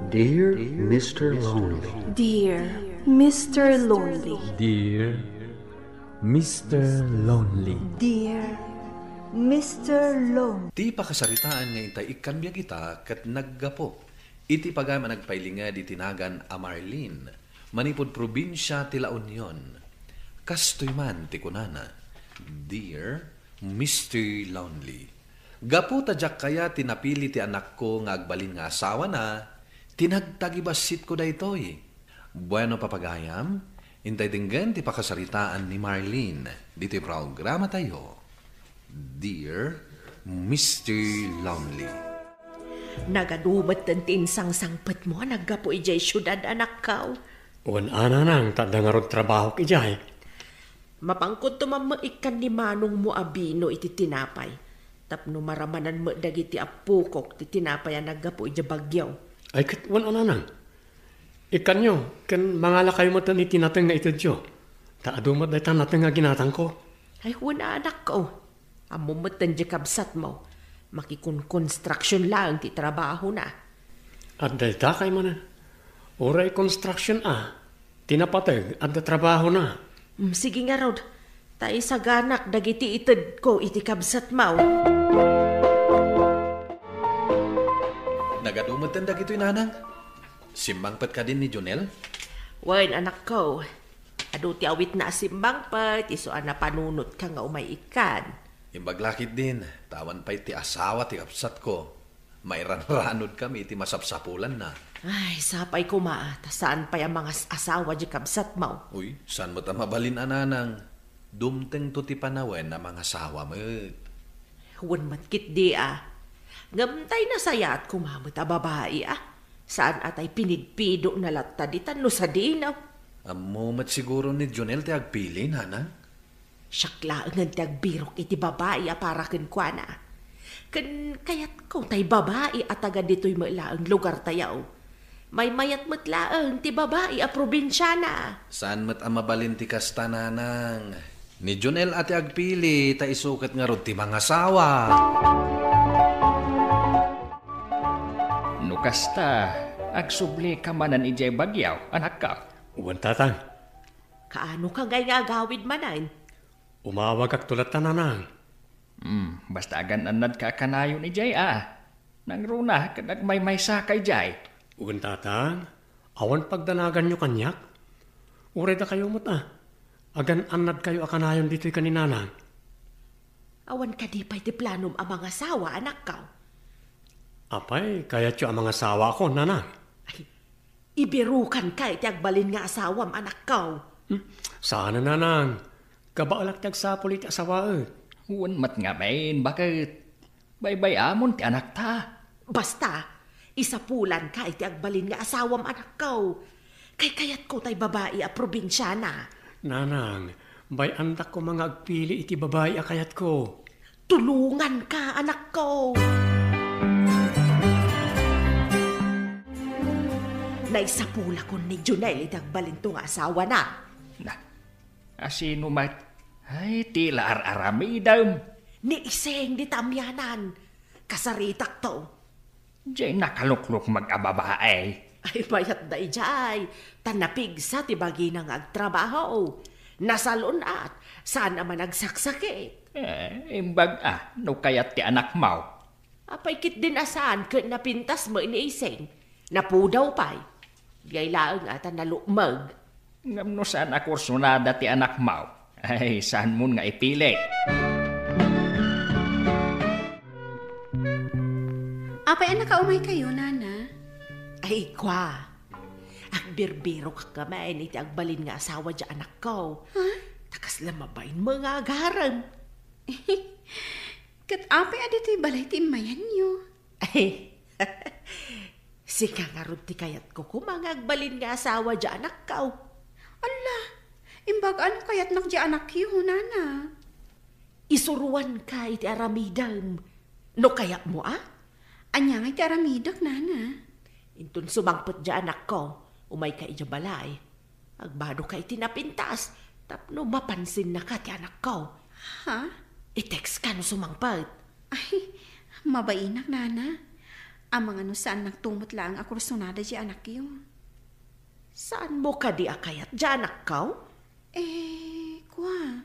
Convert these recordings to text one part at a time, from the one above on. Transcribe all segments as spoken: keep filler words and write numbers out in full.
Dear Mister Lonely. Dear Mister Lonely. Dear Mister Lonely. Dear Mister Lonely. Ti pakasaritaan nga intay ikkan biag ita ket naggapu iti pagayam a nagpailinged iti nagan a Marlene, manipud probinsia ti La Union. Kastoy man ti kunana, "Dear Mister Lonely, gapu ta diak kayat ti napili ti anakko nga agbalin nga asawana, ti nagtagibassitko daytoy." Bueno, papagayam, intay denggen ti pakasaritaan ni Marlene ditoy programatayo, Dear Mister Lonely. Nagadu metten ti insangsangpetmo a naggapu idiay siudad, anakko. Wen a, nanang, ta adda ngarud trabahok idiay. Mapangkonto man met ikkan ni manongmo a bino iti tinapay, tapno maramanan met dagiti appokok ti tinapay a naggapu idiay Baguio. Ay, ket wen a, nanang. Ikkanyo, ken mangalakayo metten iti nateng nga itedyo. Ta adu met dayta nateng nga ginatangko. Ay, wen a, anakko. Ammom metten diay kabsatmo. Makikonkonstruksion laeng ti trabahona. Adda dayta kay manen. Uray konstruksion a, ti napateg, adda trabahona. Mm, sige ngarud. Ta isaganak dagiti itedko iti kabsatmo. Nagadu metten dagitoy, nanang. Simmangpet kadin ni Jonel? Wen, anakko. Adu ti awitna a simmangpet, isu a napanunotka nga umay ikkan. Imbag la ketdin, ta awan pay ti asawa ti kabsatko. Mairanranudkami iti masapsapulanna. Ay, sapay koma, ta saan pay a mangas-asawa diay kabsatmo. Uy, saan met a mabalin a, nanang. Dumtengto ti panawen a mangasawa met. Wen met ketdi a. Ngem tay nasayaat koma met a babai a. Saan a tay pinidpidokna latta ditan no sadino. Ammo met siguro ni Jonel ti agpili, nanang? Siak laengen ti agbirok iti babai a para kenkuana. Ken kayatko tay babai a taga ditoy met laeng lugartayo. Maymayat met laeng ti babai a probinsiana. Saan met a mabalin ti kasta, nanang. Ni Jonel a ti agpili, ta isu ket ngarud ti mangasawa. No kasta, agsublika manen idiay Baguio, anakko. Wen, tatang. Kaanoka ngay nga agawid manen? Umawagakto latta, nanang. Hmm, basta agan-annadka a kanayon idiay a. Nangruna ket agmaymaysaka idiay. Wen, tatang, awan pagdanaganyo kaniak? Uray dakayo met a. Agan-annadkayo a kanayon ditoy ken ni nanang. Awan kadi pay ti planom a mangasawa, anakko? Apay, kayatyo a mangasawaakon, nanang? Ay, ibirukanka iti agbalin nga asawam, anakko. Hmm? Saan a, nanang. Kabaelak ti agsapul iti asawaek. Wen met ngamin, baket. Baybay-amon ti anakta. Basta, isapulanka iti agbalin nga asawam, anakko. Kaykayatko tay babai a probinsiana. Nanang, bay-andak koma nga agpili iti babai a kayatko. Tulonganka, anakko. Naisapulakon ni Jonel iti agbalinto nga asawana. Na, asino met? Ay, ti la ar-aramidem. Ni Iseng dita amianan. Kasaritakto. Diay nakaluklukmeg a babai. Ay, mayat daydiay. Ta napigsa ti bagina nga agtrabaho. Nasalun-at. Saan a managsaksakit. Eh, imbag a, no kayat ti anakmo. Apay ketdin a saan ket napintas met ni Iseng. Napudaw pay. Diay laeng a ta nalukmeg. Ngem no saan a kursunada ti anakmo, ay, saanmon nga ipili. Apay a nakaumaykayo, nana? Ay, kua. Agbirbirok ka man iti agbalin nga asawa diay anakko. Ha? Ta kasla mabain mo nga agarem. Ket apay a ditoy balay ti immayanyo? Ay, sika ngarud ti kayatko koma nga agbalin nga asawa diay anakko. Alla, imbag a no kayatnak diay anakyo, nana. Isuroanka iti aramidem. No kayatmo a? Ania nga iti aramidek, nana? Inton sumangpet diay anakko, umayka idiay balay. Agbadoka iti napintas tapno mapansinnaka ti anakko. Ha? I-textka no sumangpet. Ay, mabainak, nana. Amangan no saannak met laeng a kursunada diay anakyo. Saanmo kadi a kayat diay anakko? Eh, kua.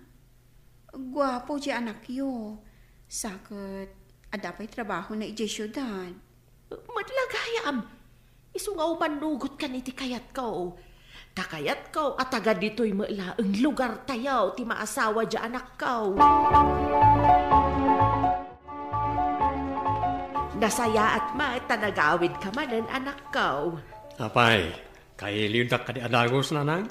Guapo diay anakyo. Sa ket, adda pay trabahona idiay siudad. Met la gayam. Isu nga umannugot kan iti kayatko. Ta kayatko a taga ditoy met laeng lugartayo ti maasawa diay anakko. Nasayaat met ta nagawidka manen, anakko. Apay, kailiwdak kadi a dagus, nanang?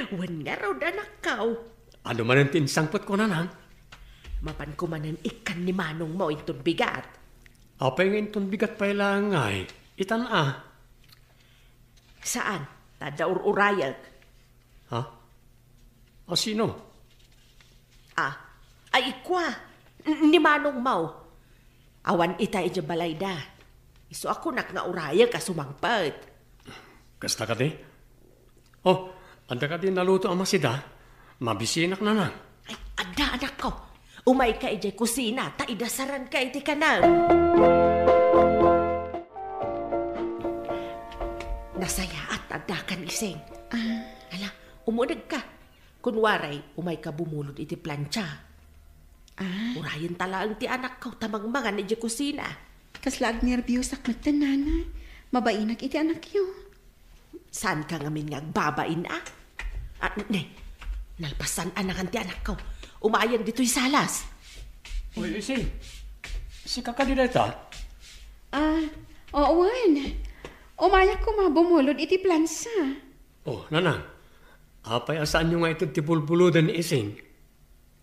Wen ngarud, anakko. Adu manen ti insangpetko, nanang? Mapanko manen ikkan ni manongmo inton bigat. Apay nga inton bigat pay laeng ngay? Itan a. Saan, ta adda ur-urayek. Ha? A sino? Ah, ay, kua, n-, ni manongmo. Awan ita idiay balayda. Isu a kunak nga urayek a sumangpet. Kasta kadi? Oh, adda kadi naluto a masida? Mabisinak, nanang. Ay, adda, anakko. Umayka idiay kusina, ta idasaranka iti kanem. Nasayaat ta addakan, Ising. Ah. Ala, umunegka. Kunwaray, umayka bumulod iti plantsa. Ah. Urayenta laeng ti anakko ta mangmangan idiay kusina. Kasla agnerbiosak metten, nanang. Mabainak iti anakyo. Saanka ngamin nga agbabain, a? Ah, ne, nalpasan a nangan ti anakko. Umayen ditoy salas. Uy, Ising, sika kadi dayta? Ah, oo, wen. Umayak koma bumulod iti plantsa. Oh, nanang, apay a saanyo nga ited ti bulbuloden ni Ising?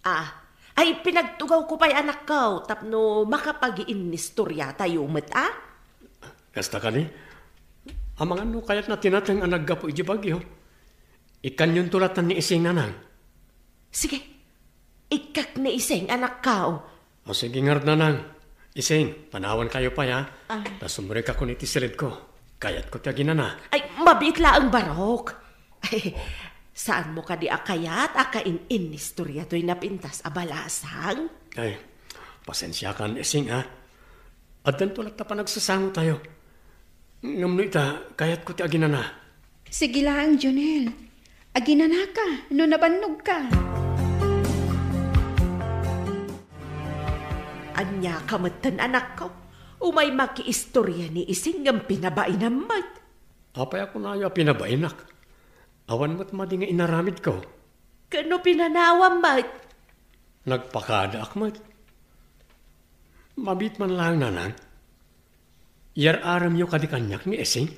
Ah, ay, pinagtugawko pay, anakko, tapno makapagiinnistoriatayo met, a? Kasta kadi? Amangan no kayatna ti nateng a naggapu idiay bagyo. Ikkanyonto latta ni Ising, nanang. Sige, ikkak ni Ising, anakko. O sige ngarud, nanang. Ising, panawankayo pay, a? Ah. Ta sumrekakon iti silidko. Kayatko ti aginana. Ay, mabiit laeng, barok. Ay, saanmo kadi a kayat a kain-innistoriatoy napintas a balasang? Ay, pasensiakan, Ising, a? Addanto latta panagsasangotayo. Ngem no ita, kayatko ti aginana. Sige laeng, Jonel. Aginanaka no nabannogka. Ania ka metten, anakko? Umay makiistoria ni Ising ngem pinabainam met. Apay a kunayo a pinabainak? Awan met madi nga inaramidko. Ken no pinanawam met? Nagpakadaak met. Mabiit man laeng, nanang. Iyar-aremyo kadi kaniak ni Ising?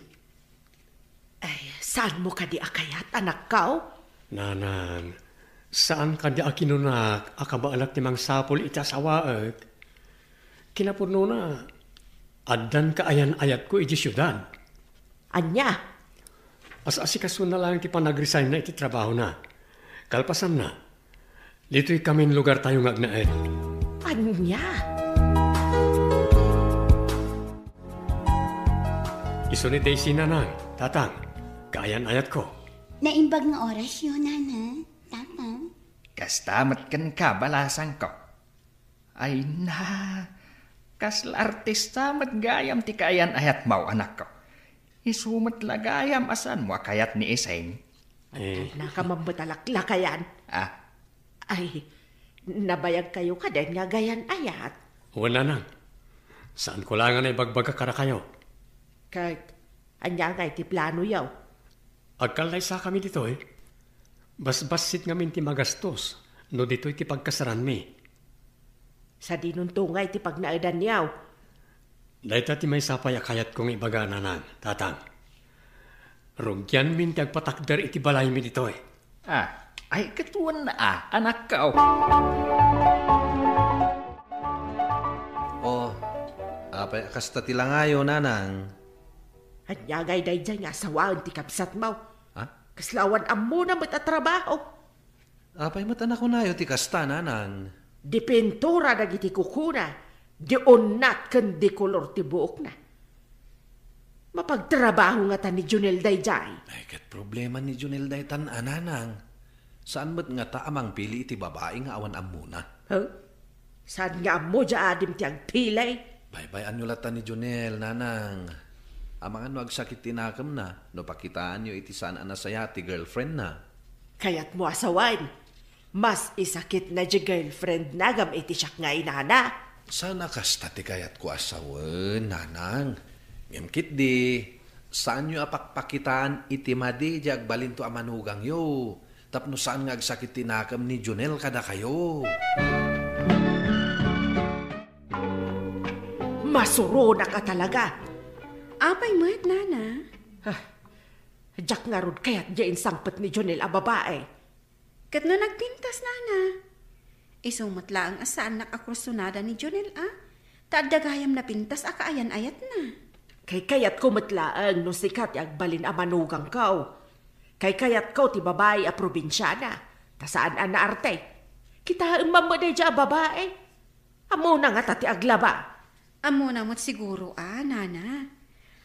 Ay, saanmo kadi a kayat, anakko? Nanang, saan kadi a kinunak a kabaelak ti mangsapul iti asawaek? Kinapudnona, addan kaayan-ayatko iti siudad. Ania? As-asikasona laeng ti panag-resignna iti trabahona. Kalpasanna, ditoy kamin lugartayo nga agnaed. Ania? Isu ni Daisy, nanang, tatang, kaayan-ayatko. Naimbag nga orasyo, nanang, tatang. Kasta met kenka, balasangko. Ay na, kasla artista met gayam ti kaayan-ayatmo, anakko. Isu met la gayam a saanmo a kayat ni Ising. Eh. Ay, nakaman met a laklakayan. Ah? Ay, nabayagkayo kadi nga agayan-ayat? Wen, nanang. Saanko la nga naibagbaga kadakayo. Ket, ania ngay ti planoyo? Agkallaysakami ditoy. Basbassit ngamin ti magastos no ditoy ti pagkasaranmi. Sadinonto ngay ti pagnaedanyo? Dayta ti maysa pay a kayatko nga ibaga, nanang, tatang. Rugianmin ti agpatakder iti balaymi ditoy. Ah, ay, ket wen a, anakko. Oh, apay a kasta ti langayo, nanang? Ania ngay daydiay nga asawaen ti kabsatmo? Ha? Kasla awan ammona met a trabaho. Apay met a nakunayo ti kasta, nanang? Di pintura dagiti kukuna, di unnat ken di kolor ti buokna. Mapagtrabaho ngata ni Jonel daydiay? Ay, ket problema ni Jonel daytan a, nanang. Saan met ngata a mangpili iti babai nga awan ammona. Huh? Saan nga ammo diay adim ti agpili? Baybay-anyo latta ni Jonel, nanang. Amangan no agsakit ti nakemna, no pakitaanyo iti saan a nasayaat ti girlfriendna. Kayatmo a sawen, mas isakitna diay girlfriendna ngem iti siak nga inana. Saan a kasta ti kayatko a sawen, nanang. Ngem ketdi, saanyo a pakpakitaan iti madi diay agbalinto a manugangyo. Tapno saan nga agsakit ti nakem ni Jonel kadakayo. Masuronak a talaga. Apay met, nana? Ah, diak ngarud kayat diay insangpet ni Jonel a babai. Ket no nagpintas, nana? Isu met laeng a saannak a kursunada ni Jonel, a? Ta adda gayam napintas a kaayan-ayatna. Kaykayatko met laeng no sika ti agbalin a manugangko. Kaykayatko ti babai a probinsiana, ta saan a naarte. Kitaem man met daydiay a babai. Ammona ngata ti aglaba. Ammona met siguro a, nana.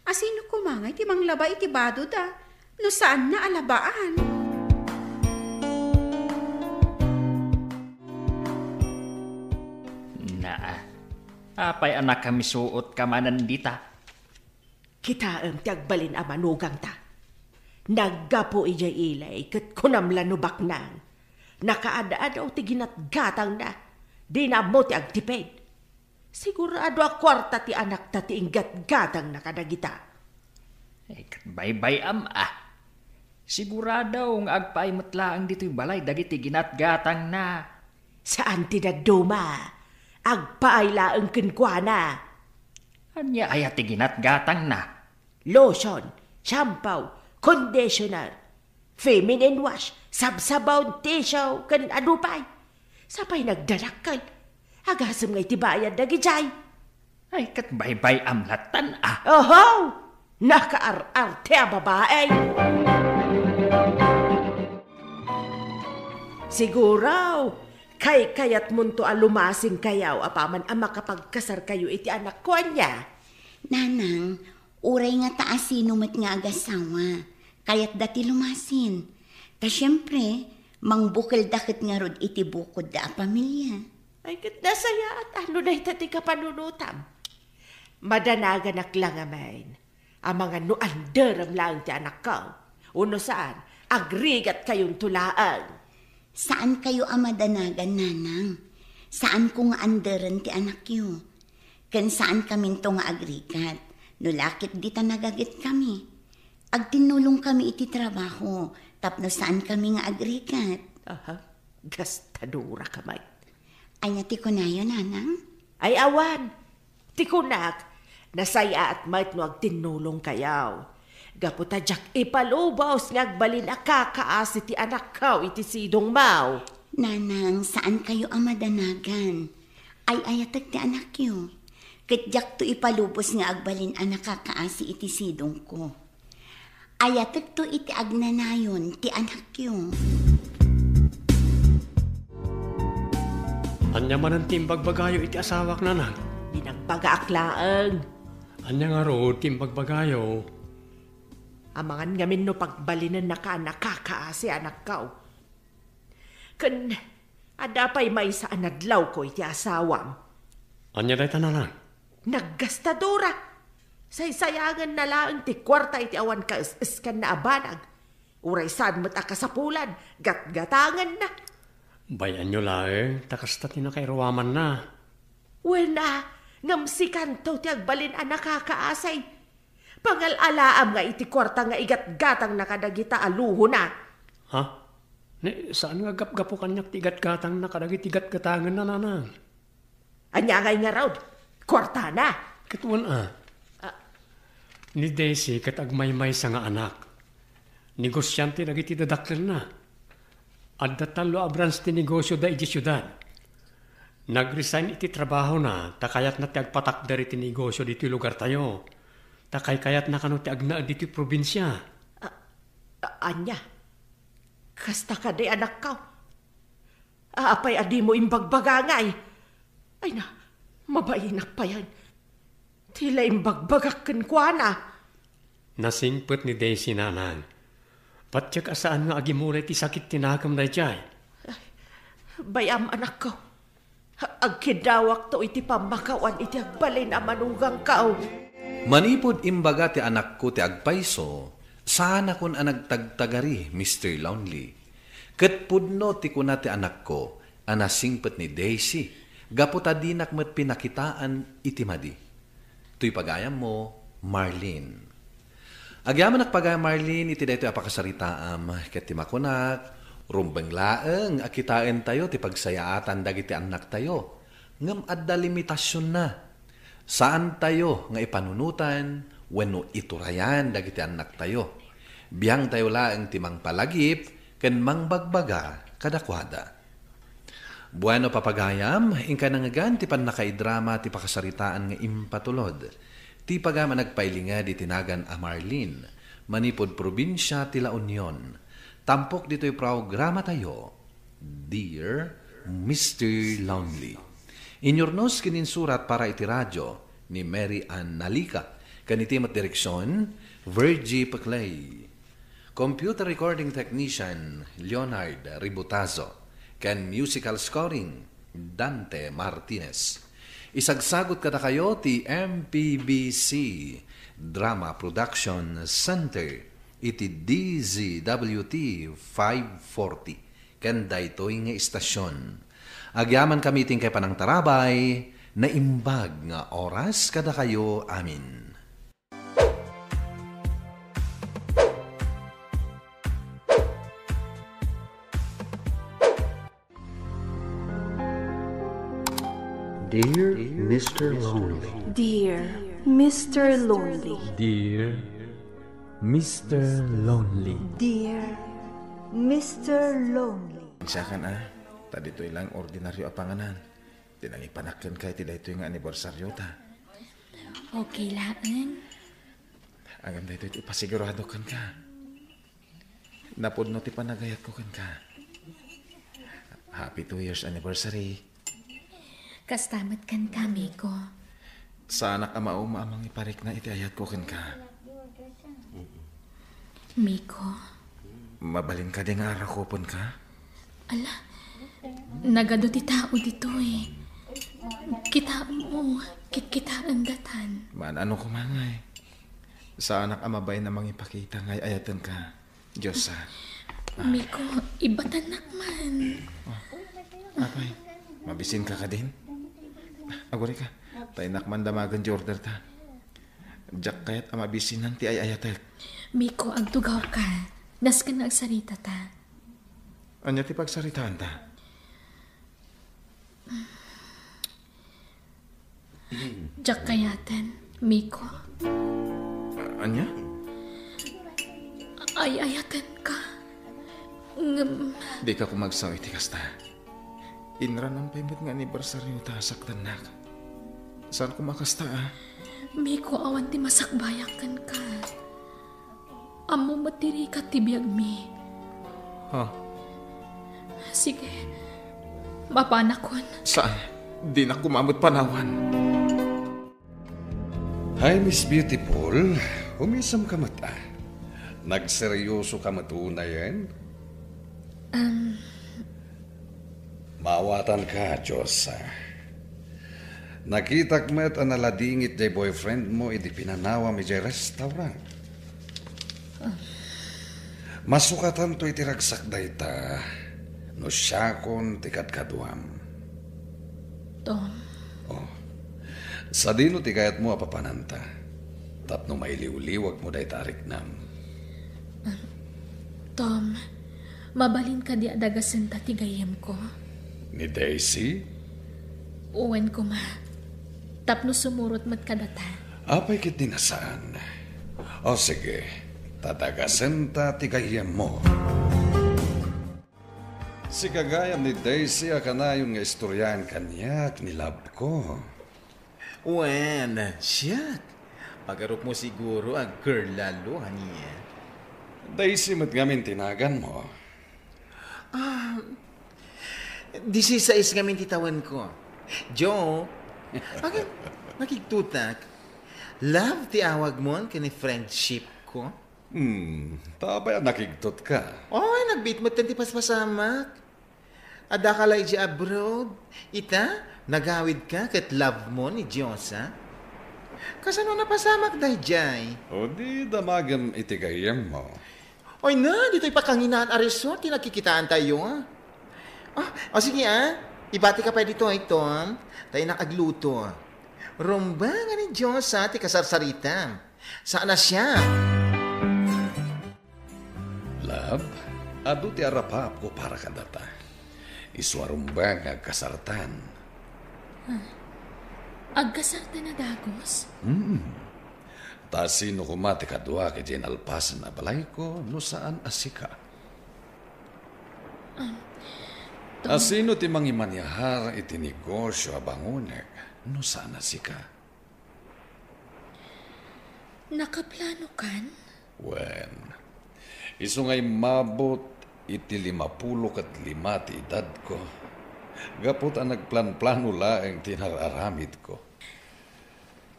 Asino koma ngay ti manglaba iti badoda no saanna a labaan? Naa, apay a nakamisuotka manen dita? Kitaem ti agbalin a manugangta. Naggapu idiay ili ket kunam la no baknang. Nakaad-adaw ti ginatgatangna. Dina ammo ti agtipid. Sigurado a kuarta ti anakta ti inggatgatangna kadagita. Eh, ket baybay-am a. Sigurado nga agpaay met laeng ditoy balay dagiti ginatgatangna. Saan ti dadduma. Agpaay laeng kenkuana. Ania aya ti ginatgatangna? Lotion, shampoo, conditioner, feminine wash, sabsabon, tissue, ken adu pay. Sapay nagdadakkel. Agasem nga iti bayad dagidiay. Ay, ket baybay-am lattan a. Oho! Nakaar-arte a babae! Siguro, kaykayatmonto a lumasinkayo apaman a makapagkasarkayo iti anakko, ania? Nanang, uray ngata asino met nga agasawa, kayatda ti lumasin. Ta siempre, mangbukelda ket ngarud iti bukodda a pamilia. Ay, ket nasayaat a no dayta ti kapanunotam. Madanaganak la ngamin. Amangan no anderem laeng ti anakko. Wenno saan, agrigatkayonto laeng. Saankayo a madanagan, nanang. Saanko nga anderen ti anakyo. Ken saankaminto nga agrigat. No la ketdi ta nagagetkami. Agtinnulongkami iti trabaho tapno saankami nga agrigat. Aha, gastadoraka met. Ania ti kunayo, nanang? Ay, awan. Ti kunak, nasayaat met no agtinnulongkayo. Gapu ta diak ipalubos nga agbalin a kakaasi ti anakko iti sidongmo. Nanang, saankayo a madanagan. Ay-ayatek ti anakyo. Ket diakto ipalubos nga agbalin a nakakaasi iti sidongko. Ayatekto iti agnanayon ti anakyo. Ania manen ti imbagbagayo iti asawak, nanang? Binagbagaak laeng. Ania ngarud ti imbagbagayo? Amangan ngamin no pagbalinennaka a nakakaasi, anakko. Ken adda pay maysa a nadlawko iti asawam. Ania dayta, nanang? Naggastadora. Saysayangenna laeng ti kuarta iti awan kaes-eskanna a banag. Uray saan met a kasapulan, gatgatangenna. Bay-anyo laeng, ta kasta ti nakairuamanna. Wen a, ngem sikanto ti agbalin a nakakaasi. Pangal-alaam nga iti kuarta nga igatgatangna kadagita a luhona. Ha? Ni, saan nga gapgapu kaniak ti igatgatangna kadagiti gatgatangenna, nanang? Ania ngay ngarud? Kuartana? Ket wen a. Ah. Ni Daisy ket agmaymaysa nga anak. Negosiante dagiti dadakkelna. Adda tallo a branch ti negosioda idiay siudad. Nag-resign iti trabahona ta kayatna ti agpatakder iti negosio ditoy lugartayo. Ta kaykayatna kano ti agnaed ditoy probinsia. A-, a-, ania? Kasta kadi, anakko? Apay a dimo imbagbaga ngay? Ay na, mabainak payen. Ti la imbagbagak kenkuana. Nasingpet ni Daisy, nanang. Patiek a saan nga agimula iti sakit ti nakem daydiay. Bay-am, anakko. Agkiddawakto iti pammakawan iti agbalin a manugangko. Manipud imbaga ti anakko ti agpayso, saanakon a nagtagtagari, Mister Lonely. Ket pudno ti kuna ti anakko a nasingpet ni Daisy, gapu ta dinak met pinakitaan iti madi. Toy pagayammo, Marlene. Agyamanak pagayam, Marlene, iti daytoy a pakasaritaam, ket ti makunak, rumbeng laeng a kitaentayo ti pagsayaatan dagiti annaktayo. Ngem adda limitasionna. Saantayo nga ipanunotan wenno iturayan dagiti annaktayo. Biangtayo laeng ti mangpalagip ken mangbagbaga kadakuada. Bueno, papagayam, inka nangngegan ti pannakaidrama ti pakasaritaan nga impatulod. Ti pagayam a nagpailinged iti nagan a Marlene, manipud probinsia ti La Union. Tampok ditoy programatayo, Dear Mister Lonely. Inyurnos ken insurat para iti radio ni Mary Ann Nalica, ken iti met direksion, Virgie Peclay. Computer recording technician, Leonard Ributazo, ken musical scoring, Dante Martinez. Isagsagut kadakayo ti M P B C Drama Production Center iti D Z W T five forty ken daytoy nga istasion. Agyamankami ti inkay panangtarabay, naimbag nga oras kadakayo amin. Dear Mister Lonely. Dear Mister Lonely. Dear Mister Lonely. Dear Mister Lonely. Siakan a, ta ditoy lang ordinaryo a panganan. Ti nangipanak kenka iti daytoy nga anibersaryo ta. Okay laeng. Ngem daytoy ti ipasigurado kenka. Napudno ti panagayatko kenka. Happy two years anniversary. Kasta met kenka, Miko. Saanak a mauma a mangiparikna iti ayatko kenka. Miko. Mabalin kadi nga arakupenka? Ala, nagadu ti tao ditoy. Kitaem, o, kitkitaendatan. Maan-ano koma ngay. Saanak a mabain a mangipakita nga ay-ayatenka. Dios, a. Miko, ibatannak man. O, apay, mabisinka kadin? Agurayka, ta innak man damagen ti orderta. Diak kayat a mabisinan ti ay-ayatek. Miko, agtugawka. Nasken nga agsaritata. Ania ti pagsaritaanta? Diak kayaten, Miko. A-, ania? Ay-ayatenka. Ngem dika koma agsao iti kasta. Inranan pay met nga anibersaryota a saktannak. Saan koma kasta, a? Miko, awan ti masakbayak kenka. Ammom met ti rigat ti biagmi. Ha? Sige. Mapanakon. Saan? Dinak koma met panawan. Hi, Miss Beautiful. Umisemka met, a. Nagseryosoka met unayen? Um, Maawatanka, Dios, a. Nakitak met a naladingit diay boyfriend mo idi pinanawam idiay restaurant. Masukatanto iti ragsak dayta no siakon ti kadkaduam. Tom. O. Sadino ti kayatmo a papananta tapno mailiwliwagmo dayta a riknam? Tom, mabalin kadi a dagasenta ti gayyemko? Ni Daisy? Wen koma, tapno sumurot met kadata. Apay ketdi a saan? O sige, ta dagasenta ti gayyemmo. Sika gayam ni Daisy a kanayon nga istoriaan kaniak ni love ko. Wen, siak. Pagarupmo siguro a girl lalo, ania? Daisy met ngamin ti naganmo. A, disisais ngamin ti tawenko. Joe, bakit nakigtotak? Love ti awagmon ken ni friendshipko? Hmm, ta apay a nakigtotka? Oy, nagbiit metten ti paspasamak. Addaka la idiay abroad? Ita, nagawidka ket love mo ni Diosa? Kasano napasamak daydiay? O di damagem iti gayyemmo. Ay na, ditoy pakanginaan a resort ti nagkikitaantayo. Ah, o sige ah, ibatika pay ditoy, Tom. Ta innak agluto. Rumbeng a ni Diosa ti kasarsaritam. Saan a siak. Love, adu ti arapaapko para kadata. Isu a rumbeng nga agkasartan. Agkasartan a dagus? Hmm. Ta sino koma ti kaduak iti nalpasen a balayko no saan a sika? Tom. A sino ti mangimanehar iti negosio a bangonek no saan a sika? Nakaplanokan? Wen, isu nga immabot iti limapulo ket lima ti edadko, gapu ta nagplanplano laeng ti nar-aramidko.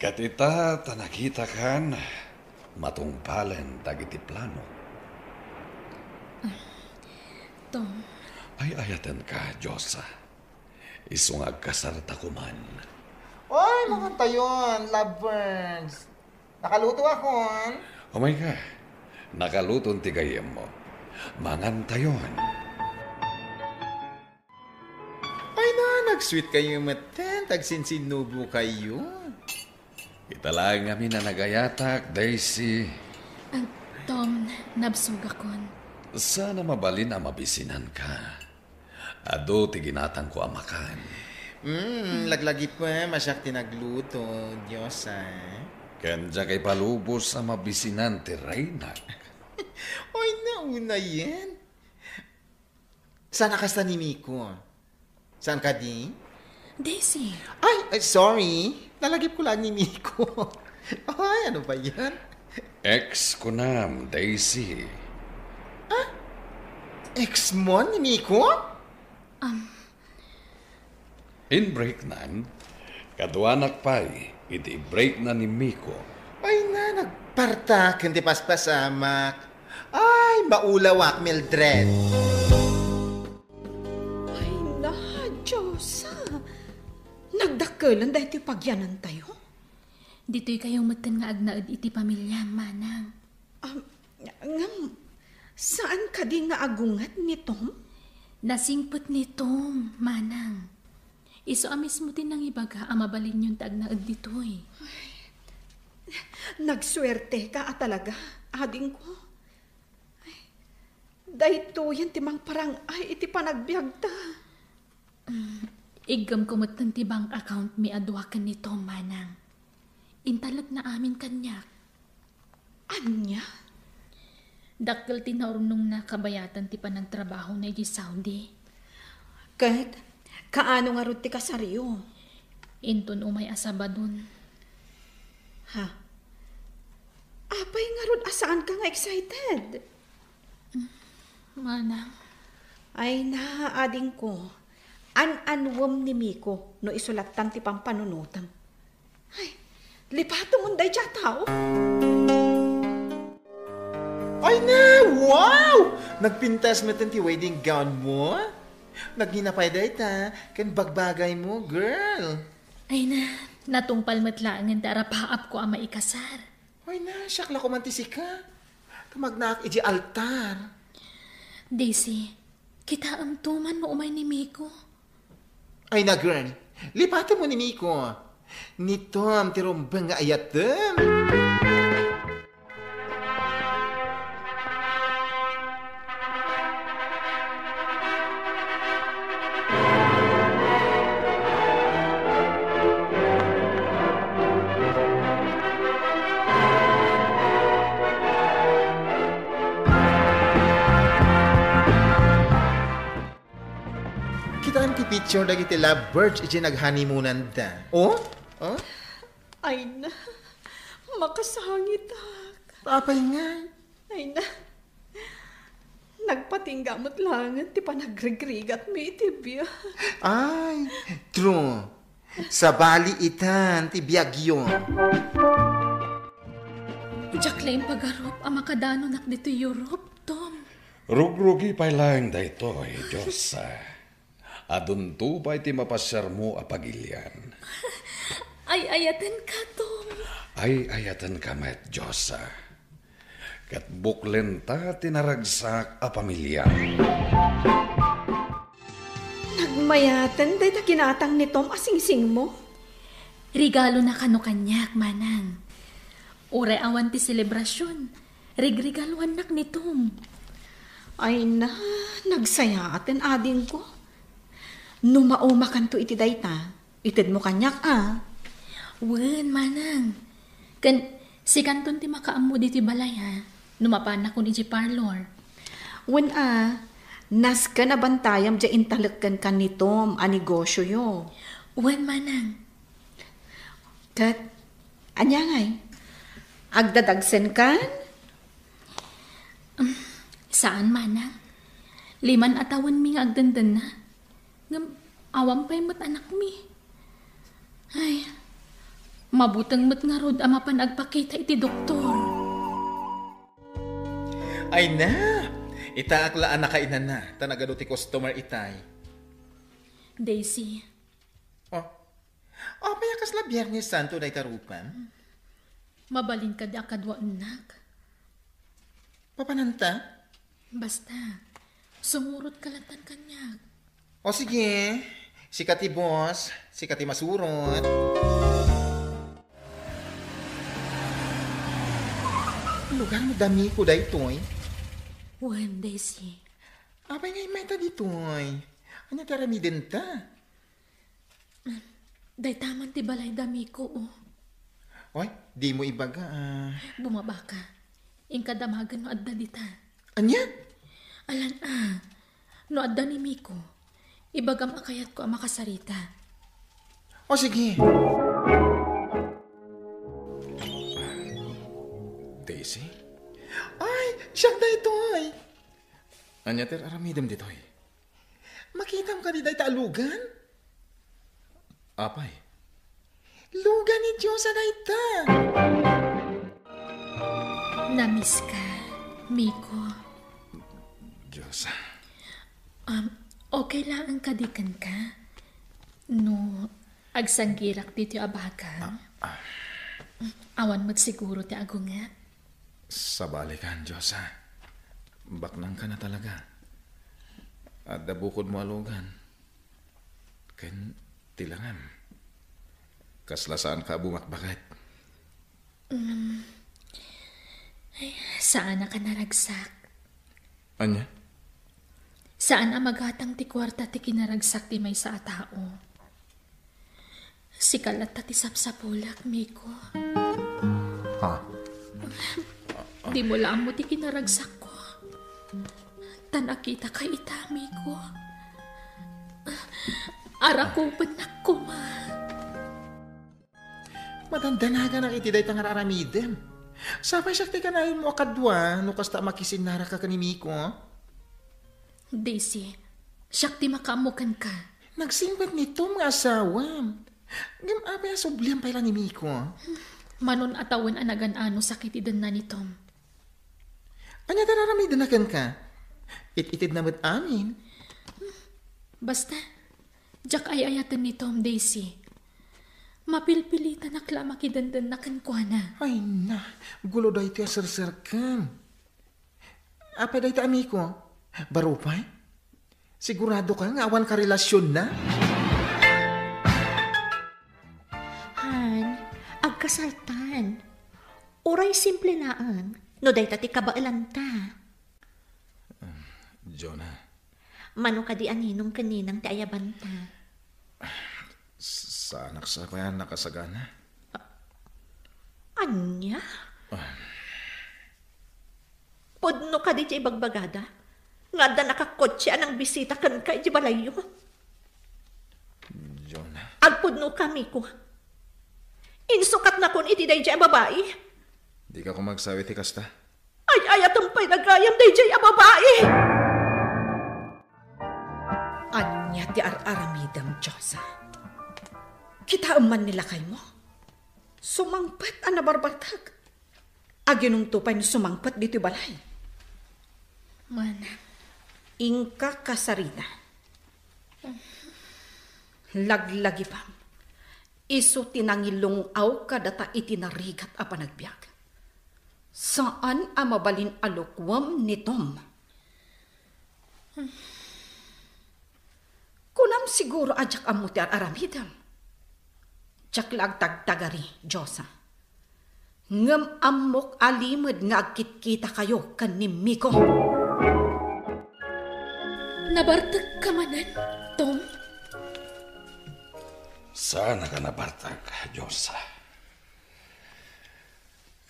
Ket ita ta nakitakan, matungpalen dagiti plano. Tom. Ay-ayatenka, Diosa. Isu nga agkasarta koman. Oy, mangantayon, lovebirds. Nakaluto akon. Umayka. Nakaluton ti gayyemmo. Mangantayon. Ay na, nag-sweet kayo metten, tagsinsinubo kayo. Ita laeng ngamin a nagayatak, Daisy. Ah, Tom, nabsogakon. Saan a mabalin a mabisinanka. Adu ti ginatangko a makan. Mm, laglagipem a siak ti nagluto, Diosa. Ken diak ipalubos a mabisinan ti reynak. Oy, naunayen. Saan a kasta ni Miko? Saan kadi? Daisy. Ay, ay, sorry. Nalagipko laeng ni Miko. Ay, ano ba yan? Ex kunam, Daisy. Ah? Ex mo ni Miko? Um. In breaknan, kaduanak pay iti breakna ni Miko. Ay na, nagpartak ken ti paspasamak. Ay, maulawak, Mildred. Ay na, Diosa. Nagdakkelen daytoy pagyanantayo. Ditoy kayo metten nga agnaed iti pamiliam, manang. Am, ngem, saan kadi nga agunget ni Tom? Nasingpet ni Tom, manang. Isu a mismo ti nangibaga a mabalinyon ti agnaed ditoy. Ay, nagsuerteka a talaga, adingko. Ay, daytoyen ti mangparang-ay iti panagbiagta. Mm, iggemko metten ti bank account mi a dua ken ni Tom, manang. Intalekna amin kaniak. Ania? Dakkel ti naurnongna kabayatan ti panagtrabahona idiay Saudi. Ket, kaano ngarud ti kasaryo? Inton umay a Sabadon. Ha? Apay ngarud a saanka nga excited? Manang. Ay na, adingko. An-anuem ni Miko no isu lattan ti pampanunotem. Ay, lipatemon daydiay a tao. Ay na, wow! Nagpintas metten ti wedding gown mo? Nagngina pay dayta, ken bagbagay mo, girl. Ay na, natungpal met laengen ti arapaapko a maikasar. Ay na, siak la koman ti sika. Tumagnaak idiay altar. Daisy, kitaemto man no umay ni Miko. Ay na, girl, lipatemmo ni Miko. Ni Tom ti rumbeng nga ayatem. Kitaem ti picture dagiti lovebirds idiay naghoneymoonanda. Oh? Oh? Ay na, makasangitak. Apay ngay? Ay na, nagpatingga met laengen ti panagrigrigatmi iti biag. Ay, true. Sabali itan ti biagyo. Diak la impagarup a makadanonak ditoy Europe, Tom. Rugrugi pay laeng daytoy, Diosa. Adunto pay ti mapasiarmo a pagilian. Ay-ayatenka, Tom. Ay-ayatenka met, Josa. Ket buklenta ti naragsak a pamiliam. Nagmayaten dayta ginatang ni Tom a singsingmo. Regalona kano kaniak, Manang. Uray awan ti selebrasion, regregaluannak ni Tom. Ay na, nagsayaaten adingko. No maumakanto iti dayta, itedmo kaniak a. Wen, Manang. Ken sikanton ti makaammo ditoy balay a, no mapannakon idiay parlor. Wen a, nasken a bantayam diay intalek kenka ni Tom a negosioyo. Wen, Manang. Ket, ania ngay? Agdadagsenkan? Um, saan, Manang. Lima a tawenmi nga agdendenna. Ngem awan pay met anakmi. Ay, mabuteng met ngarud a mapan agpakita iti doktor. Ay na! Itaak la a nakainana, ta nagadu ti customer itay. Daisy. Oh. Apay a kasla Biernes Santo dayta rupam? Mabalin kadi a kaduaennak? Papananta? Basta, sumurotka latta kaniak. O sige, sika ti boss, sika ti masurot. Lugar ni Damiko daytoy? Wen, Daisy. Apay nga immayta ditoy? Ania ti aramidenta? Dayta man ti balay Damiko, o. Oy, dimo ibaga, a. Bumabaka. Inka damagen no adda dita. Ania? Alan a, no adda ni Miko, ibagam a kayatko a makasarita. O, sige. Daisy? Ay, siak daytoy. Ania ti aramidem ditoy? Makitam kadi dayta a lugan? Apay? Lugan ni Diosa dayta. Namiss ka, Miko. Diosa. Um, okay laeng kadi kenka? No agsanggirak ditoy a baga? Ah, ah. Awan met siguro ti agunget? Sabalikan, Diosa. Baknangka na talaga. Adda bukodmo a lugan. Ken ti langam. Kasla saanka a bumakbaket. Mm. Ay, saanak a naragsak. Ania? Saan a magatang ti kuarta ti kinaragsak ti maysa a tao. Sika latta ti sapsapulak, Miko. Ha? Dimo la ammo ti kinaragsakko. Ta nakitaka ita, Miko. Arakubennak koma. Madandanaganak iti dayta nga aramidem. Sapay siak ti kanayon mo a kadua no kasta a makisinnaraka ken ni Miko. Daisy, siak ti makaammo kenka. Nagsingpet ni Tom nga asawam. Ngem apay a subliam pay la ni Miko? Manon a tawen a nagan-ano sakit ti denna ni Tom. Ania ti aramidna kenka? It-itedna met amin. Basta, diak ay-ayaten ni Tom, Daisy. Mapilpilitanak la a makidendenna kenkuana. Ay na, gulo daytoy a serserkan. Apay dayta a Miko? Baro pay? Sigurado ka nga awan karelasionna? Han, agkasaltan. Uray simple laeng no dayta ti kabaelanta. Jonah. Mano kadi a ninong ken ninang ti ayabanta? S-, saanak sa pay a nakasagana. Ania? Ah. Pudno kadi ti ibagbagada nga adda nakakotse a nangbisita kenka iti balayyo? Jonah. Agpudnoka, Miko. Insukatnakon iti daydiay a babai. Dika koma agsawi ti kasta. Ay-ayatem pay gayam daydiay a babai. Ania ti ar-aramidem, Diosa? Kitaem man ni lakaymo. Sumangpet a nabarbartek. Aginongto pay no sumangpet ditoy balay. Manang. Inka kasarita. Laglagipem, isu ti nangilung-aw kadata iti narigat a panagbiag. Saan a mabalin a lukuem ni Tom. Kunam siguro a diak ammo ti ar-aramidem. Diak la agtagtagari, Josa. Ngem ammok a limed nga agkitkitakayo ken ni Miko. Nabartekka manen, Tom? Saan a nabartek, Josa.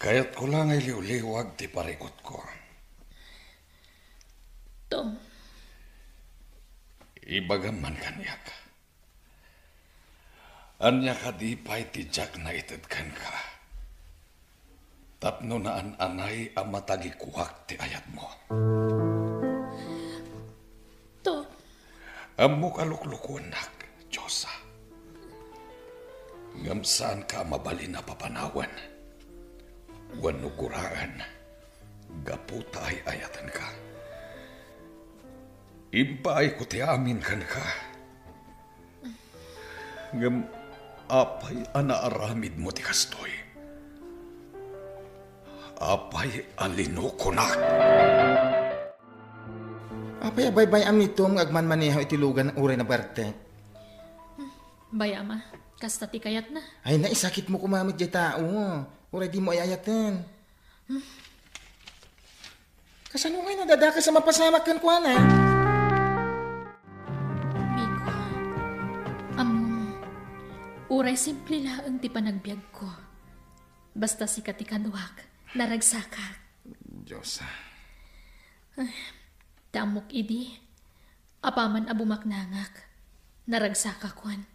Kayatko la nga iliwliwag ti parikutko. Tom. Ibagam man kaniak. Ania kadi pay ti diak naited kenka? Tapno naan-anay a matagikuak ti ayatmo. Tom. Ammok a luklukuennak, Josa. Ngem saanka a mabalin a papanawen wenno guraen gapu ta ay-ayatenka. Impaayko ti amin kenka. Ngem apay a naaramidmo ti kastoy? Apay a linukonak? Apay a baybay-am ni Tom nga agmanmaneho iti lugan uray nabartek? Bay-am a, kasta ti kayatna. Ay, naisakitmo koma met diay tao. Uray dimo ay-ayaten. Kasano ngay nadadakas a mapasamak kenkuana? Miko, ammom, uray simple laeng ti panagbiagko. Basta sika ti kaduak, naragsakak. Dios, ah. Ay, ta ammok idi, apaman a bumaknangak, naragsakakon.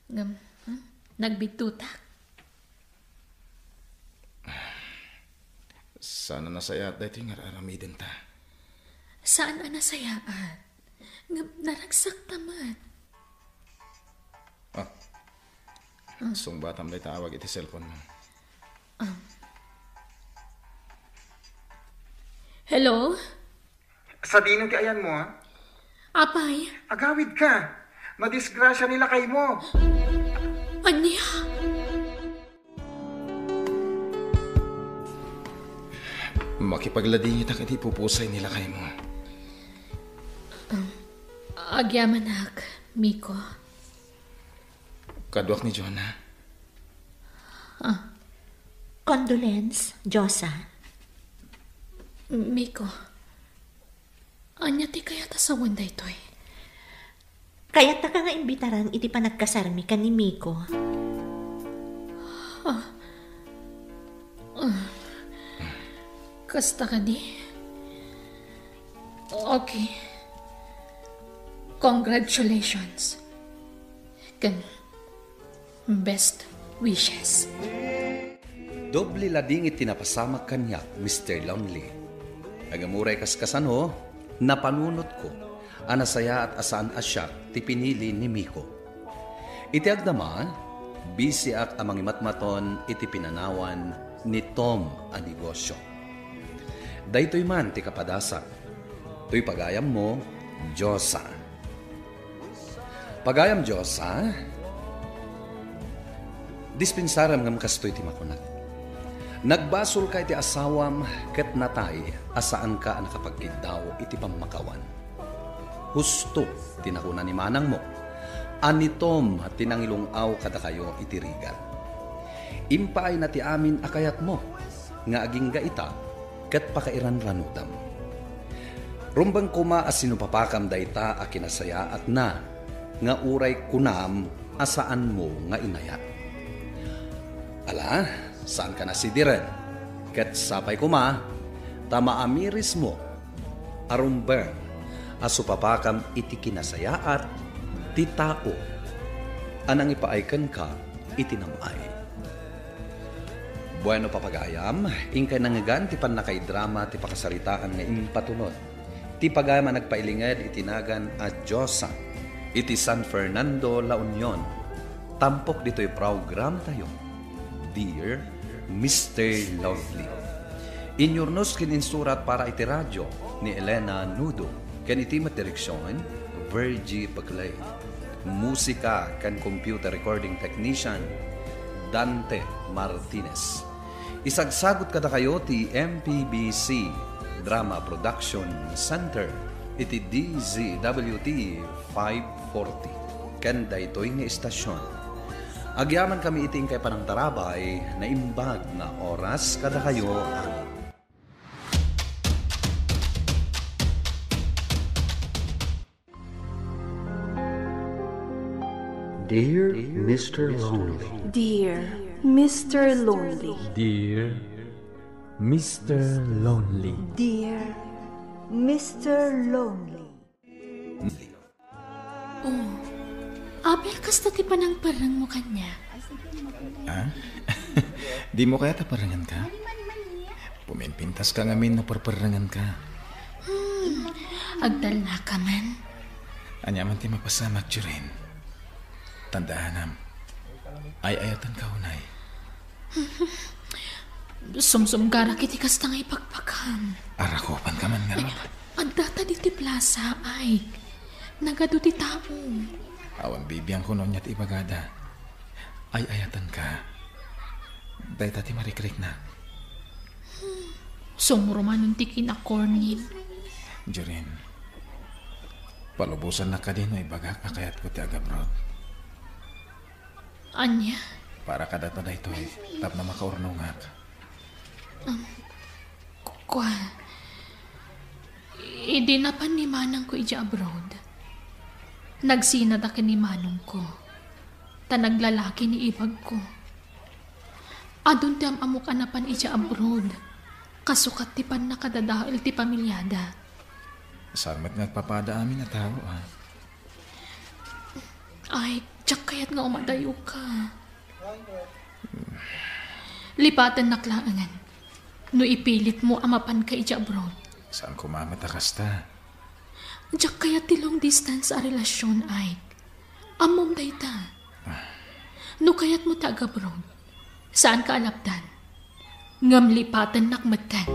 Ngem, hmm, nagbidtutak. Saan a nasayaat daytoy nga ar-aramidenta. Saan a nasayaat? Ngem naragsakta met. Ah. Ah. Sungbatam dayta awag iti cellphone mo. Ah. Hello? Sadino ti ayanmo, a? Apay? Agawidka. Nadisgrasia ni lakaymo. Ania? Makipagladingitak iti pupusay ni lakaymo. Um, agyamanak, Miko. Kaduak ni Jonah. Ah. Condolence, Josa. Miko, ania ti kayat a sawen daytoy? Kayattaka nga imbitaran iti panagkasarmi ken ni Miko. Ah. Ah. Kasta kadi? Okay. Congratulations. Ken best wishes. Doble ladingit ti napasamak kaniak, Mister Lonely. Ngem uray kaskasano, napanunotko a nasayaat a saan a siak ti pinili ni Miko. Iti agdama, bisiak a mangimatmaton iti pinanawan ni Tom a negosyo. Daytoy man ti kapadasak. Toy pagayammo, Josa. Pagayam Josa, dispensarem ngem kastoy ti makunak. Nagbasolka iti asawam ket natay a saanka a nakapagkiddaw iti pammakawan. Husto ti nakuna ni manangmo a ni Tom ti nangilung-aw kadakayo iti rigat. Impaayna ti amin a kayatmo nga agingga ita ket pakairanranudam. Rumbeng koma a sinupapakam dayta a kinasayaatna nga uray kunam a saanmo nga inayat. Ala, saanka nasidiren, ket sapay koma ta maamirismo a rumbeng a supapakam iti kinasayaat ti tao a nangipaay kenka iti nam-ay. Bueno, papagayam, inkay nangngegan ti pannakaidrama ti pakasaritaan nga impatulod ti pagayam a nagpailinged iti nagan a Diosa iti San Fernando, La Union. Tampok ditoy programatayo, Dear Mister Lovely. Inyurnos ken insurat para iti radyo ni Elena Nudo ken iti met direksion, Virgie Bagley. Musika ken computer recording technician, Dante Martinez. Isagsagut kadakayo ti M P B C Drama Production Center iti D Z W T five forty. Ken daytoy nga istasyon, agyamankami iti inkay panangtarabay, naimbag nga oras kadakayo a Dear Mister Lonely. Dear Mister Lonely. Dear Mister Lonely. Dear Mister Lonely. Oh, apay a kasta ti panangparrengmo kaniak? Ah? Dimo kayat a parrengenka? Pumimpintaska ngamin no parparrengenka. Hmm, agtalnaka man. Ania man ti mapasamak, Jorin? Tandaanam, ay-ayatenka unay. Sumsumgarak iti kasta nga ipakpakam. Arakupanka man ngarud. Addata ditoy plaza, Ike. Nagadu ti tao. Awan bibiangko no ania ti ibagada. Ay-ayatenka. Dayta ti marikriknak. Sumro manen ti kinakornib. Jorin, palubosannak kadi no ibagak a kayatko ti agabroad? Ania? Para kadata daytoy, tapno makaurnongak. Um, kua, idi napan ni manangko idiay abroad, nagsinada ken ni manongko, ta naglalaki ni ibagko. Adun ti am-ammok a napan idiay abroad, kasukat ti pannakadadael ti pamiliada. Saan met nga agpapada amin a tao, a? Ay, diak kayat nga umadayoka. Lipatennak laengen no ipilitmo a mapanka idiay abroad. Saan koma met a kasta. Diak kayat ti long distance a relasyon, Ike. Ammom dayta. No kayatmo ti agabroad, saanka a lapdan. Ngem lipatennak metten.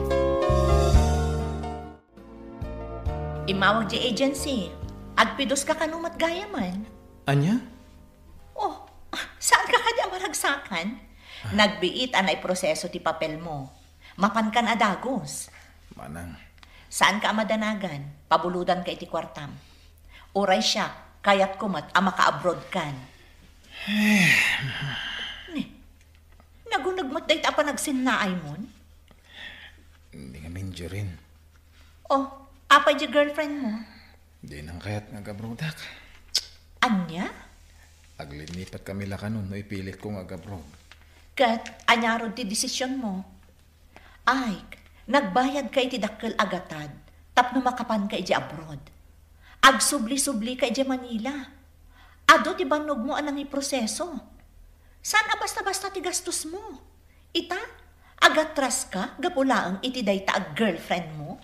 Immawag diay agency. Agpidoska kano met gayamen. Ania? Oh, saanka kadi a maragsakan? Ah. Nagbiit a naiproseso ti papelmo. Mapankan a dagus. Manang. Saanka a madanagan, pabulodanka iti kuartam. Uray siak, kayatko met a maka-abroadkan. Eh. Ni, naguneg met dayta a panagsinnaaymo? Di ngamin, Jorin. Oh, apay diay girlfriendmo? Dina kayat nga agabroadak. Ania? Aglinipatkami la kanon no ipilitko nga agabroad. Ket ania ngarud ti desisionmo? Ike, nagbayadka iti dakkel a gatad tapno makapanka idiay abroad. Agsubli-sublika idiay Manila. Adu ti bannogmo a nangiproseso. Saan a basta-basta ti gastosmo. Ita, agatraska gapu laeng iti dayta a girlfriendmo?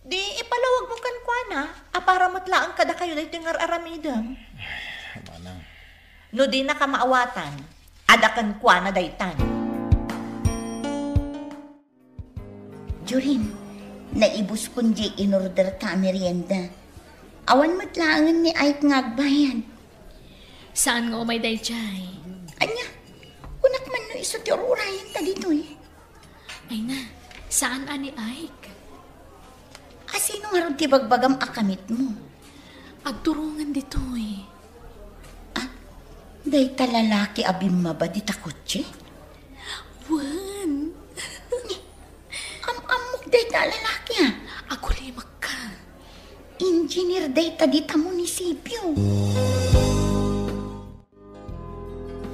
Di ipalawagmo kenkuana a para met laeng kadakayo daytoy nga ar-aramidem. Manang. No dinaka maawatan, adda kenkuana daytan. Jorin, naibuskon diay inorderta a merienda. Awan met laengen ni Ike nga agbayad. Saan nga umay daydiay? Ania, kunak man no isu ti ur-urayenta ditoy. Ay na, saan a ni Ike? A, sino ngarud ti bagbagam a kamitmo? Agturongen ditoy. Ah, dayta lalaki a bimmaba dita kotse? Wen. Am-ammok dayta a lalaki, a. Agulimakka. Engineer dayta dita munisipio.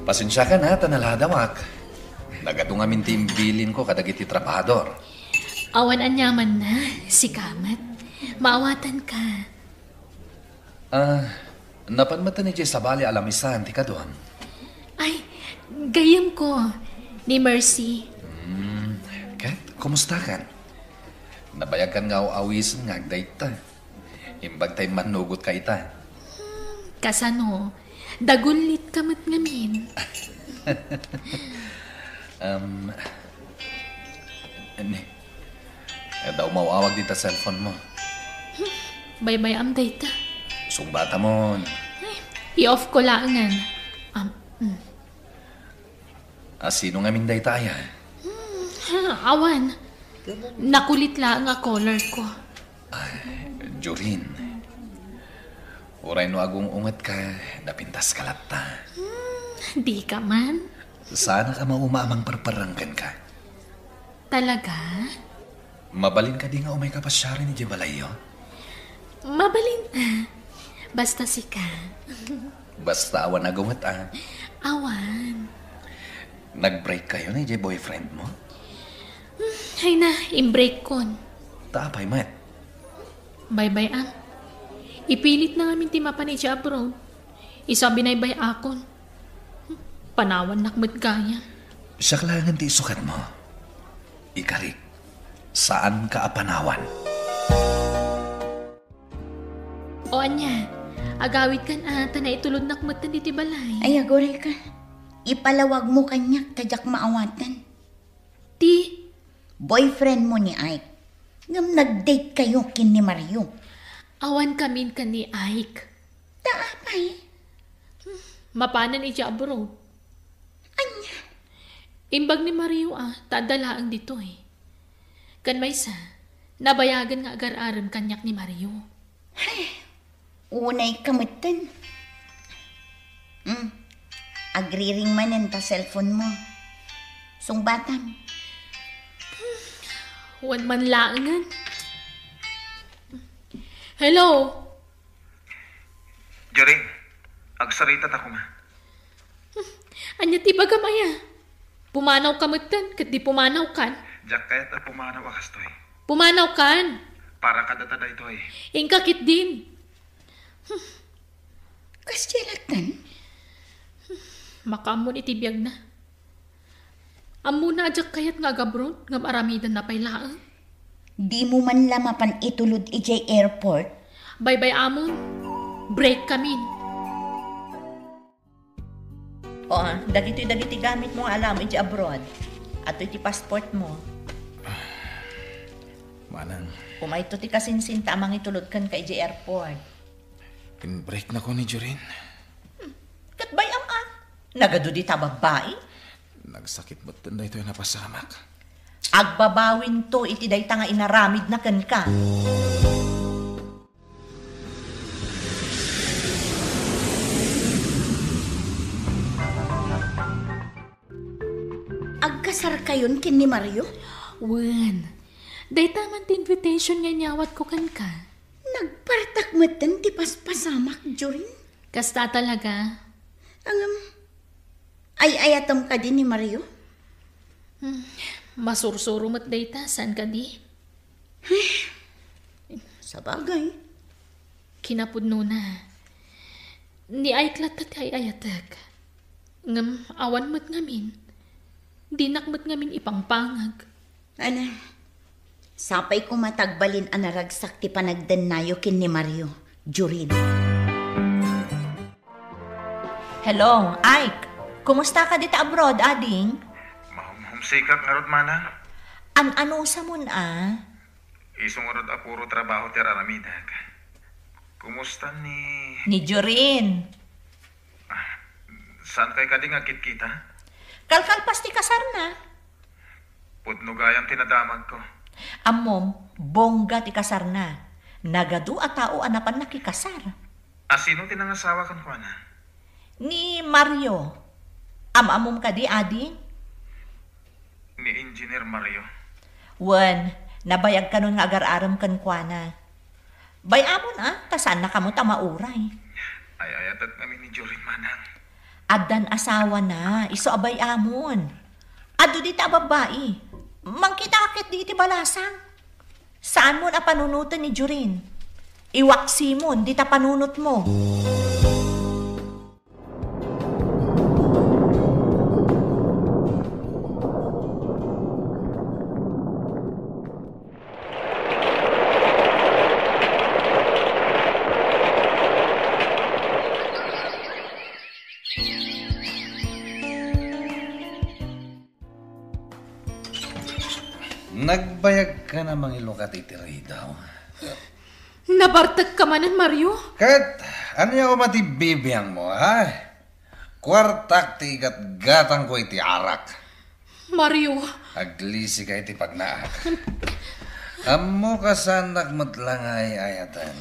Pasensiakan, a, ta naladawak. Nagadu ngamin ti imbilinko kadagiti trabahador. Awan aniamanna, sika met. Maawatanka. Ah, napan met idiay sabali a lamisaan ti kaduam? Ay, gayyemko, ni Mercy. Hmm, ket, kumustakan? Nabayagkan nga aw-awisen nga agdayta. Imbag ta immannugotka ita. Hmm, kasano? Dagullitka met ngamin. Um, ne, adda umaw-awag dita cellphone mo. Hmm, baybay-am dayta. Sungbatamon. Ay, i-off ko laengen. Am, mm. A, sino ngamin dayta aya? Hmm, ha, awan. Nakulit laeng a color ko. Ay, Jorin. Uray no agung-ungetka, napintaska latta. Hmm, dika man. Saanak a mauma a mangparparang kenka. Talaga? Mabalin kadi nga umayka pasiaren idiay balayyo? Mabalin, ah. Basta sika. Basta awan agunget, ah. Awan. Nag-break kayo ni idiay boyfriend mo? Hmm, ay na, in-break kon. Ta apay met? Baybay-am. Ipilitna ngamin ti mapan idiay abroad. Isu a binaybay-akon. Panawannak met gayam. Siak laengen ti isukatmo. Ikarik, saanka a panawan. O ania, agawidkan a ta naitulodnak metten iti balay. Ay, agurayka. Ipalawagmo kaniak ta diak maawaten. Ti? Boyfriendmo ni Ike. Ngem nag-date kayo ken ni Mario. Awan kamin ken ni Ike. Ta apay? Mapanen idiay abroad. Ania? Imbag ni Mario a, ta adda laeng ditoy. Ken maysa, nabayagen nga agar-arem kaniak ni Mario. Ay, unayka metten. Hmm. Agriring manen ta cellphone mo. Sungbatam. Wen man laengen. Hello? Jorin, agsarita ta koma. Ania ti ibagam aya? Pumanawka metten, ket di pumanawkan. Diak kayat a pumanaw a kastoy. Pumanawkan. Para kadata daytoy. Inka ketdin. Kasdiay lattan? Makaammon iti biagna. Ammona a diak kayat nga agabroad, ngem aramidenna pay laeng. Dimo man la mapan itulod idiay airport? Baybay-amon. Break kamin. O, dagitoy dagiti gamitmo nga alaem idiay abroad. Atoy ti passport mo. Manang. Umayto ti kasinsinta a mangitulod kenka idiay airport. In-break-nakon ni Jorin. Hmm. Ket bay-am a. Nagadu dita babbai? Nagsakit metten daytoy a napasamak. Agbabawinto iti dayta nga inaramidna kenka. Agkasarkayon ken ni Mario? Wen. Dayta man ti invitation nga inyawatko kenka. Nagpartak metten ti paspasamak, Jorin. Kasta talaga. Ngem, ay-ayatem kadi ni Mario? Hmm, masursuro met dayta, saan kadi? Sabagay. Kinapudnona, ni Ike latta ti ay-ayatek. Ngem awan met ngamin. Dinak met ngamin ipangpangag. Ana, sapay koma ta agbalin a naragsak ti panagdennayo ken ni Mario, Jorin. Hello, Ike. Kumusta ka dita abroad, ading? Mahumhumsikak ngarud, manang. An-anusamon a? Isu ngarud a puro trabaho ti ar-aramidek. Kumusta ni... Ni Jorin. Ah, saan kay kadi nga agkitkita? Kalkalpas ti kasarna. Pudno gayam ti nadamagko. Ammom, bongga ti kasarna. Nagadu a tao a napan nakikasar. A sino ti nangasawa kenkuana? Ni Mario. Am-ammom kadi, ading? Ni Engineer Mario. Wen, nabayag kanon nga agar-arem kenkuana. Bay-amon a, ta saannakamo ta mauray. Ay-ayatek ngamin ni Jorin, manang. Addan asawana, isu a bay-amon. Adu dita a babbai. Mangkita ket di iti balasang. Saanmon a panunoten ni Jorin. Iwaksimon dita panunotmo. Nagbayag ka na mangilukat iti ridaw. Nabartek ka manen, Mario? Ket Ania koma ti bibiangmo, ha? Kuartak ti igatgatangko iti arak. Mario. Aglisika iti pagnaak. Ammok a saannak met la nga ay-ayaten.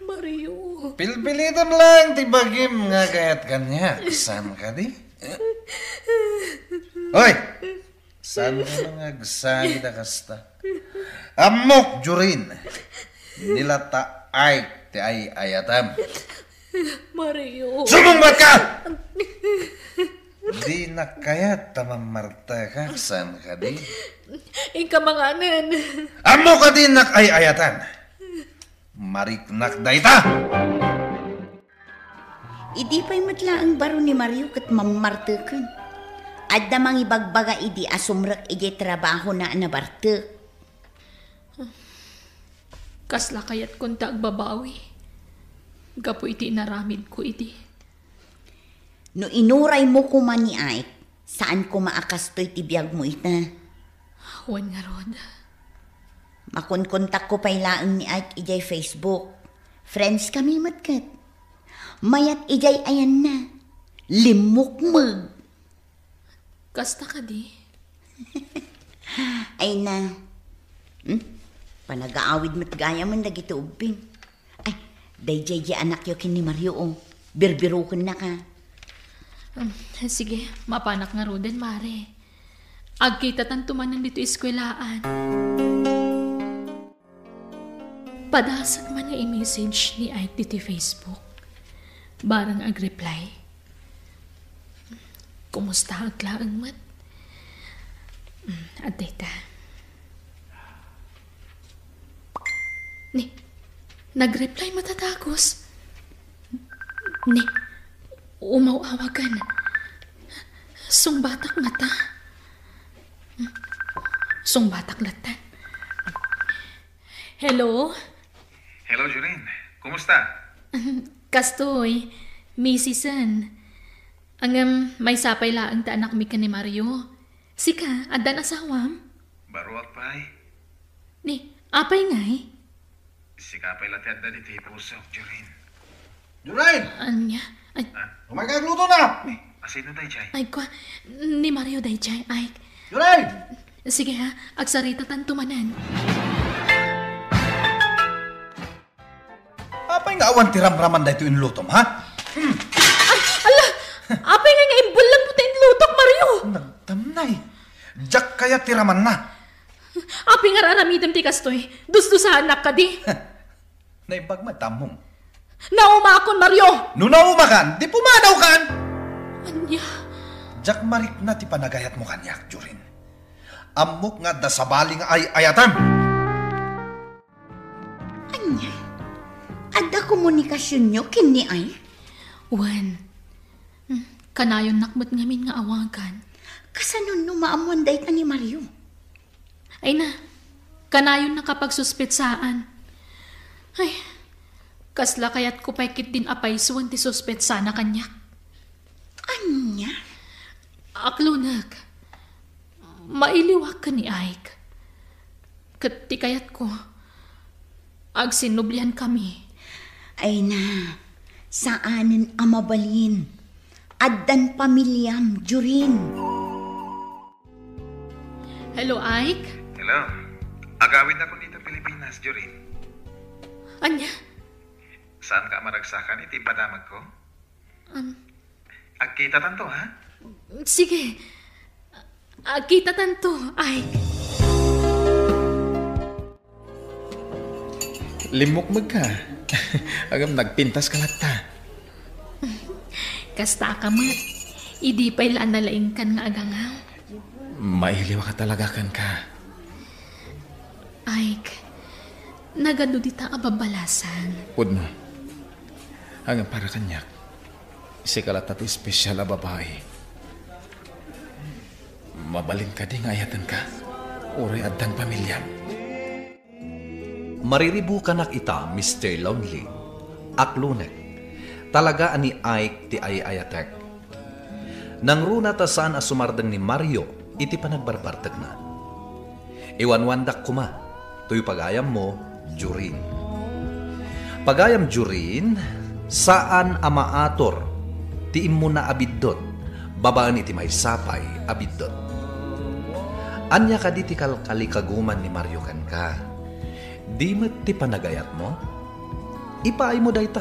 Mario. Pilpilitem laeng ti bagim nga agayat kaniak, saan kadi? Hoy! Saan ka nga agsangit a kasta? Ammok, Jorin! Ni la ta Ike ti ay-ayatem. Mario. Sumungbat ka! Dinak kayat ta mammartekak, saan kadi? Inka manganen. Ammok a dinak ay-ayaten. Mariknak dayta! Idi pay met laeng baro ni Mario ket mammarteken. Adda mangibagbaga idi a sumrek idiay trabahona a nabartek. Kasla kayatkon ta agbabawi gapu iti inaramidko idi. No inuraymo koma ni Ike, saan koma a kastoy ti biagmo ita. Wen ngarud. Makonkontakko pay laeng ni Ike idiay Facebook. Friends kami met ket. Mayat idiay ayanna. Limmukmeg. Kasta kadi? Ay na. Hmm? Panagaawid met gayamen dagiti ubbing. Ay, daydiay di anakyo ken ni Mario, o. Birbirokennaka. Um, sige, mapanak ngaruden, Mare. Agkitatanto manen ditoy eskuelaan. Padasek man nga i-message ni Ike ditoy Facebook. Barang agreply. Kumusta ak laeng met? Mm, adda ita. Ni, nagreply met a dagus. Ni, umaw-awagan. Sungbatak ngata. Sungbatak latta. Hello? Hello, Jorin. Kumusta? Kastoy, misisen. Ngem, maysa pay laeng ti anakmi ken ni Mario. Sika, addan asawam? Baruak pay. Ni, apay ngay? Sika pay la ti adda ditoy pusok, Jorin. Jorin! Ania? Ay, Umay ka agluto na! Asino dayjay? Ay, kwa, ni Mario dayjay, Ike. Jorin! Sige ha, agsaritatanto manen. Apay nga awan ti ramraman daytoy inlutom, ha? Hmm. Ay, ala! Apay nga nga imbulag mo ti inlutom, Mario? Nagtamnay. Diak kayat ti ramanna. Apay nga ar-aramidem ti kastoy? Dusdusaannak kadi? Naimbag met ta ammom. Naumakon, Mario! No naumakan, di pumadawkan! Ania? Diak marikna ti panagayatmo kaniak, Jorin. Ammok nga adda sabali nga ay-ayatem. Ania? Adda komunikasionyo ken ni Ike? Wen, hmm, kanayonnak met ngamin nga awagan. Kasano no maammoan dayta ni Mario? Ay na, kanayonnaka pagsuspetsaan. Ay, kasla kayatko pay ketdin a paysoen ti suspetsana kaniak. Ania? Aklonek, mailiwak ken ni Ike. Ket ti kayatko, agsinnubliankami. Ay na, saanen a mabalin. Addan pamiliam, Jorin. Hello, Ike? Hello. Agawidakon dita Pilipinas, Jorin. Ania? Saanka a maragsakan iti ipadamagko? Um, Agkitatanto, ha? Sige. Agkitatanto, Ike. Limmukmegka. Agam, nagpintaska latta. Kasta ka met. Idi pay la a nalaingkan nga agangaw. Mailiwaka talaga kenka. Ike, nagadu dita a babbalasang. Pudno. Ngem para kaniak, sika latta ti espesyal a babai. Mabalin kadi nga ayatenka? Uray addan pamiliam? Mariribukanak ita, Mister Lonely. Aklonek. Talaga a ni Ike ti ay-ayatek. Nangruna ta saan a sumardeng ni Mario iti panagbarbartekna. Iwanwandak koma, toy pagayammo, Jorin. Pagayam Jorin, saan a maatur ti immuna a biddut babaen iti maysa pay a biddut. Ania kadi ti kalkalikaguman ni Mario kenka? Di met ti panagayatmo? Ipaaymo dayta.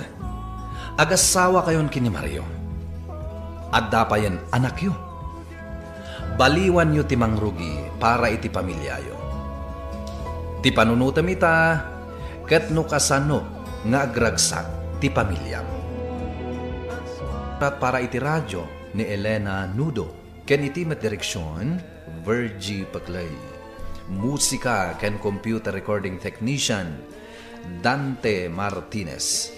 Agassawakayon ken ni Mario. Adda payen anakyo. Baliwanyo ti mangrugi para iti pamiliayo. Ti panunotem ita, ket no kasano nga agragsak ti pamiliam. Para iti radio ni Elena Nudo, ken iti met direksion, Virgie Paclay. Musika ken computer recording technician, Dante Martinez.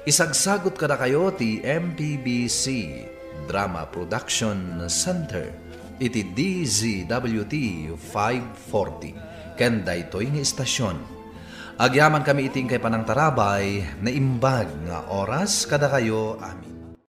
Isagsagut kadakayo ti M P B C Drama Production Center iti D Z W T five forty ken daytoy nga istasyon. Agyamankami iti inkay panangtarabay, naimbag nga oras kadakayo amin.